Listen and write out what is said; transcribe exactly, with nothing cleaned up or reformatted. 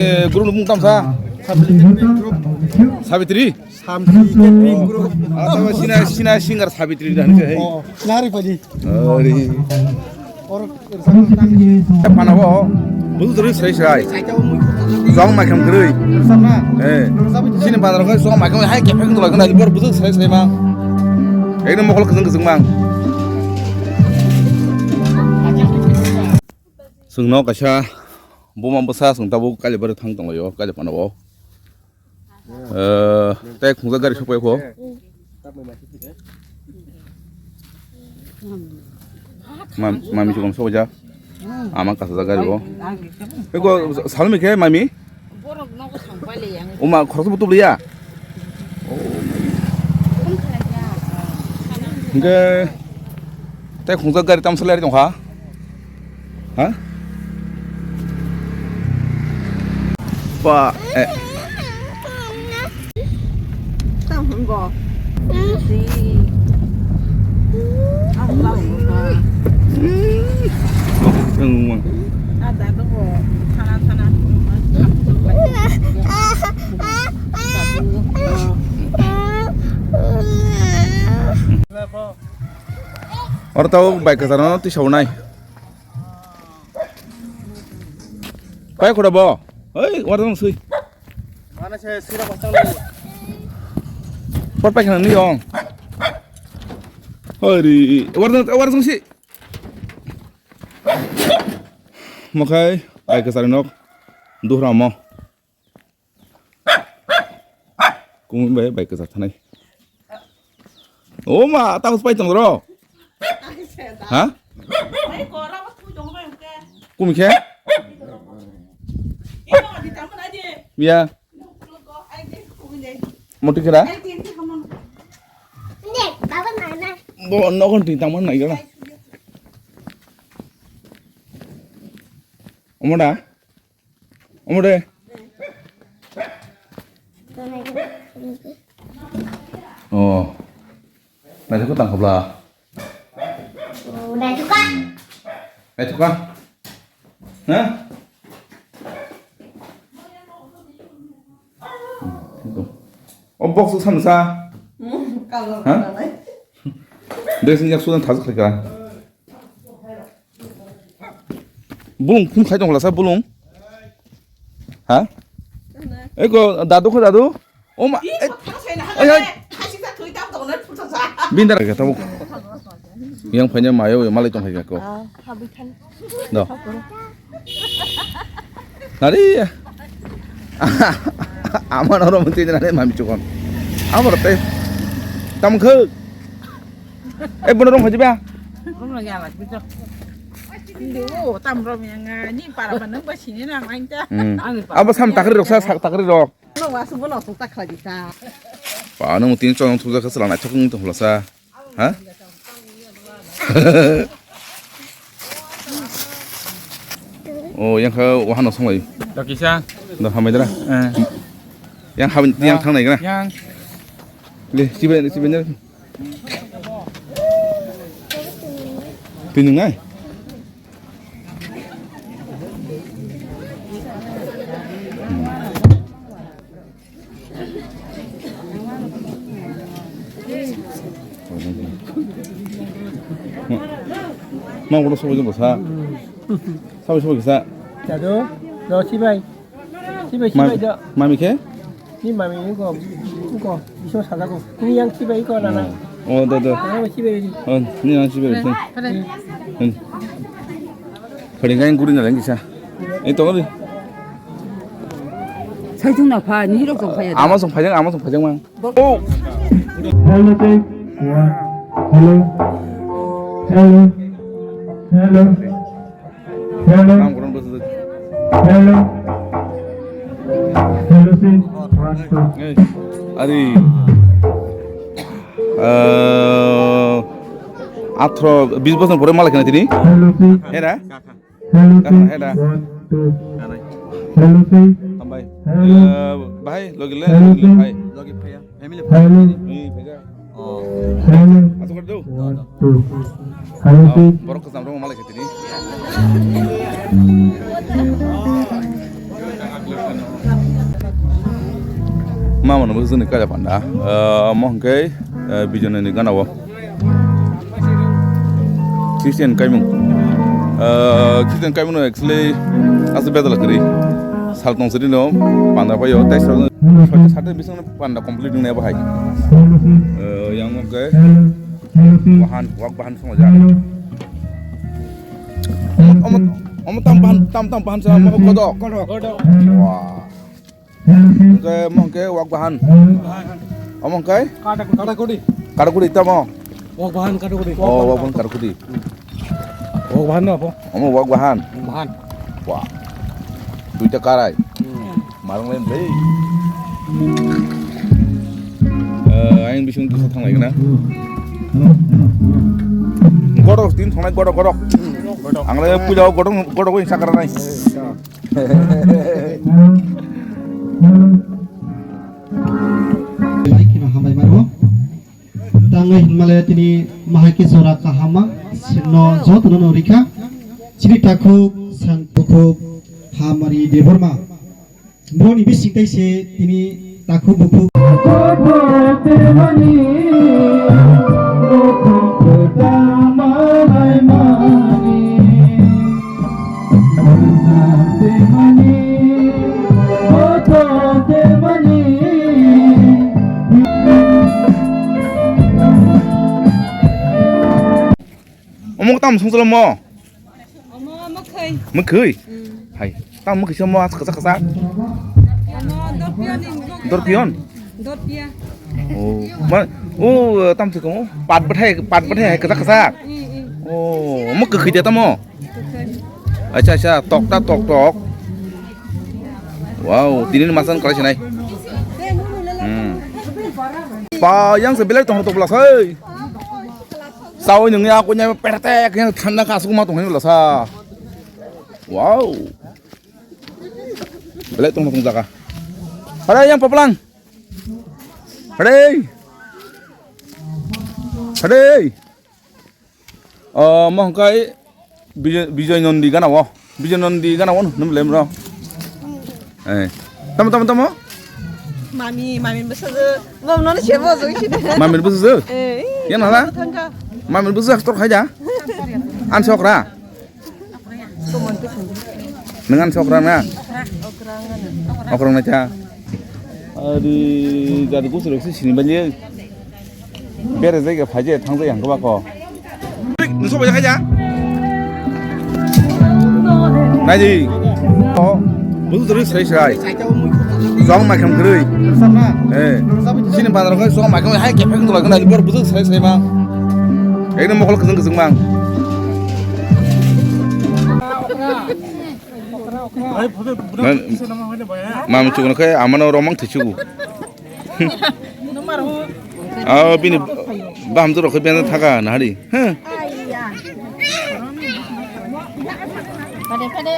Eh, group ni mung tamsa? Sabitri. Sabitri? Sabitri Catering Group. Ah, tamo sina, sina singer Sabitri dan ke, hey. Oh, nari padi. Ari. Or, Panabo, budu duri srai srai. Jong makham gurui. Eh, sini bazar ko jong makham hai kepek tu lagan, bor budu srai srai mang. Ekdom mokol kejeng kejeng mang. Chwngno kaisa buma bwsa chwng tabuk Kailabari thang tonglaio, Kailabari o. Eh, tei khungjak gari sokphai kho. Mam-, mami chukon sokjak. Ama kasajak gari o. Eko salmi khe mami? Borok nogo thangpaili yang. Oma khoroksa butup liya. Hingke tei khungjak gari tamsa leri tongkha. Ha? Ba, eh. Tang hwngo. Si. Ang tang hwngo. Ang mang. Ada to bo. Sana, sana. Oro tau bai kwcharo twi saunai. Pai khuda bo. Oi, warung sui. Mana se sira pasang ni. Por pai khana ni ong. Ori, warung, warung si. Mokhai, bai kwcharo nok. Duhra mo. Kung bai bai kwchak thanai. O ma, ta pai tong ro. Ha? Kumi khe? Biya. Moti kira? Bo no kon tin tang man nai gara. Omoda. Omo de. Oh. Naithok tang khabla. Oh, naithok ka. Naithok ka. Ha? O box sam sa. Hmm, kalau Ha? Dressing yak sudan thajak khlai ka. Bulung phum khai tong khlasa bulung. Ha? Eko dadu kho dadu. O ma. Oi, oi. Bindar ka tabuk. Yang phanya mayo malai tong khai ko. Do. Nari. Ama noro mesti nari mami chukon. Ama rote. Tam khe. Eh, bono rong haji ba? Rong lagi alat gitu. Indo, tam rong yang, ah, ni para ba nang ba sini nang lain ta. Hmm. Ani para. Abo sam takri rok sa, sa takri rok. No, wasu bono sok tak lagi ta. Pa, nang tin chong thuk jak selana chok nung tong sa. Ha? Oh, yang kha wahano songlai. Do kisa. Do hamai dara. Eh. Yang habin, yang thang nai kana? Yang. Le, sibe, sibe ne. Twi nung nai? Ma, ma, udah sobo jeng basa. Sobo, sobo kisa. Jadu, do sibai. Sibai, sibai do. Mami khe? Ni mami ni ko, ko, iso sada ko. Ni yang sibai ko nana. Oh, do, do. Nana sibai di. Oh, ni yang sibai di. Hmm. Pharing kain guri na lagi sa. Eh, tong di. Sai chung na pha, ni rok tong pha ya. Ama song phajang, ama song phajang mang. Oh. Hello, take one. Hello. Hello. Hello. Hello. Hello. Hello, sir. One, two. Ari. Eh, atro, bis bosor pore malai khana tini. Hello, sir. Era? Hello, sir. Era? One, two. Hello, sir. Tambai. Hello. Eh, bhai, logi le, hello, logi le, sir. Bhai. Logi phaya. Family. Hello. Ni phaya. Oh. Hello. Asok do. One, two. Hello, sir. Borok kesam rong malai khana tini. Mama no bwswk ni kaila panda. Ah, mo hwnkhe, ah, Bijoy ni gana o. Christian kaimung. Ah, Christian kaimung no actually aswk bedala kwrwi. Sal tong sidi no panda paio, tei sal sal sal bising panda complete wngnai bahai. Ah, yang hwnkhe bahan, wak bahan songja. Omo, omo tam bahan, tam tam bahan sa mo kodo. Wah. Hwnkhe mo hwnkhe wak bahan. Omo hwnkhe? Katakuri. Katakuri tamo? Wak bahan katakuri. Oh, wak bahan katakuri. Wak bahan no apo? Omo wak bahan. Bahan. Wah. Duita karai. Hmm. Marung lain bhai. Eh, ayang bising kisa thang lagi na. Godok tin thongnai godok godok. Godok. Ang le puja godok godok ini sakar nai. Lai kheno hambai mano. Tangwi hinmale tini mahai khe jora kahama sirno jotono no rikha. Chini takhuk san bukhuk Hamari Debbarma. Broni bising tai se tini takhuk bukhuk. Omo tam song solo mo? Omo mwkhwi. Mwkhwi? Mm. Hai, tam mwkhwi se mo as kasa kasa. Omo dorpion ni. Dorpion? Dorpia. Oh, ma, oh, tam se komo. Pat bathai, pat bathai hai kasa kasa. Mm, mm. Oh, mo kwkhwi de tamo? Kwkhwi. Acha, acha, tok ta tok tok. Wow, tini ni masan kalai sinai. Hmm. Pa, yang se belai tong tok la sai. Sawi nungni aku nyai perte yang thanda ka asuk ma tong la sa. Wow. Belai tong tong jaga. Hare yang paplang. Hare. Hare. Oh, mo hwnkhe Bijoy, Bijoy Nandi gana o. Bijoy Nandi gana o num lem ro. Eh. Tamo, tamo, tamo? Mami, mami bwsajwk. Bo nono sebo jwk sidi. Mami bwsajwk? Eh. Yang nala? Thangka. Mami bwsajwk tor khaida. An sokra. Nang an sokra na? Okrang na cha. Ari gari gusur sini bali. Bere jai ga phaje thang jai ang ba ko. Nusuk bai khaja. Naidi. Oh, busu duri srai srai. Song mai kham guri. Eh. Sini bazar ko song mai kham hai kepeng tu lagi naidi bor busu srai srai ma. Ekdom mokol kejeng kejeng mang. Mam chukno khe amano romang thichugu. Oh, bini baham tu rokhe bini thaka nahari. Huh? Pade, pade.